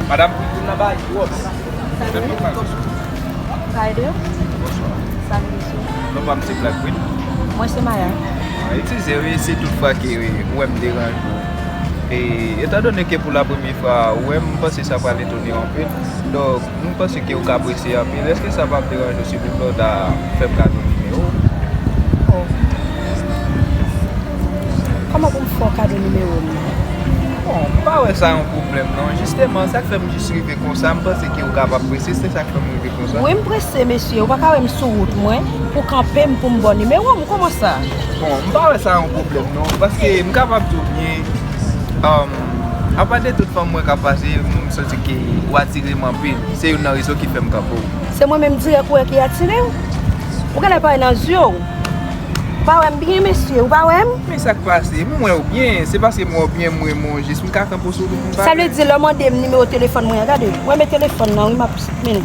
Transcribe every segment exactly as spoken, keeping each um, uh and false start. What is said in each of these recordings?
Madanm, pou nan bay, wòp. Sa ede w? Bonswa. Sa nou ye? Non pa m se Black Queen. Mwen se Maya. Ah, eskize wi, si tout fwa ke ou wè m deranje w. E, etandone ke pou la premye fwa ou wè m, m panse sa pral etone w anpil. Donk, m panse ke ou ka prese anpil. Èske sa p ap deranje w si toutfwa w ta fè m kado nimewo w? Oh. Kòman pou m fè w kado nimewo m nan? Bon, m pa wè sa yon pwoblèm non. Jisteman, sa k fè m jis rive konsa, m panse ke ou kapab prese, se sa k fè m rive konsa. Wi, m prese, mesye. Ou pa ka wè m sou wout mwen, pou kanpe m, pou m ba w nimewo m, kòman sa? Bon, m pa wè sa yon pwoblèm non, paske m kapab di w byen, um, apa de tout fanm mwen k ap pase, m santi ke ou atire m anpil. Se youn nan rezon ki fè m kanpe w. Se mwen menm dirèk ou wè ki atire w? Ou genlè pa wè nan zye w. Ou pa wè m byen, mesye, ou pa wè m? Men sa k pase? M wè w byen, se paske m wè w byen, m renmen w jis, m ka kanpe w sou wout, m pa... Sa vle di lè w mande m nimewo telefòn mwen an, gade, wè men telefòn nan, wi, m ap, men,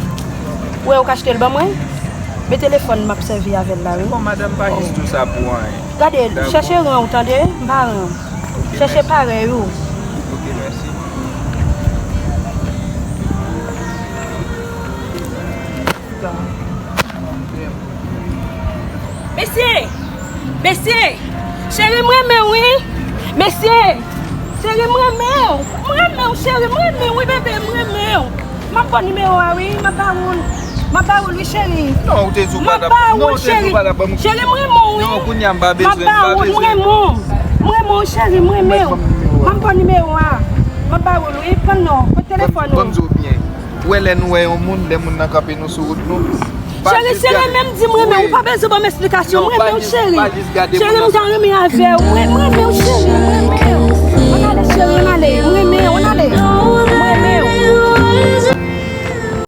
wè ou ka achte l ban mwen? Men telefòn m ap sèvi avè l la, wi. Bon, madanm, pa jis di w sa pou anyen. Gade, chèche ran ou, tande, m pa ran. Chèche parèy ou. Ok, mèsi. Mesye! Mesye! Cheri, m renmen w, wi! Mesye! Cheri, m renmen w! M renmen w, cheri, m renmen w, wi, bebe, m renmen w! M ap ba w nimewo a, wi, m ap ba w l. M ap ba w l, wi, cheri. Non, ou te di w pa t ap, non, ou te di w pa t ap ban m. Cheri, m renmen w, wi. Non, kounye a m pa bezwen, m pa bezwen. M ap ba w l, m renmen w. M renmen w, cheri, m renmen w. M ap ba w nimewo a. M ap ba w l, wi, pran non, pran telefòn ou. Ban m di w byen. Ou wè lè nou wè yon moun, lè moun nan kanpe nou sou wout nou. Cheri, se renmen m di m renmen w, ou pa bezwen ban m esplikasyon, m renmen w, cheri. Cheri, m ta renmen avè w, m renmen w,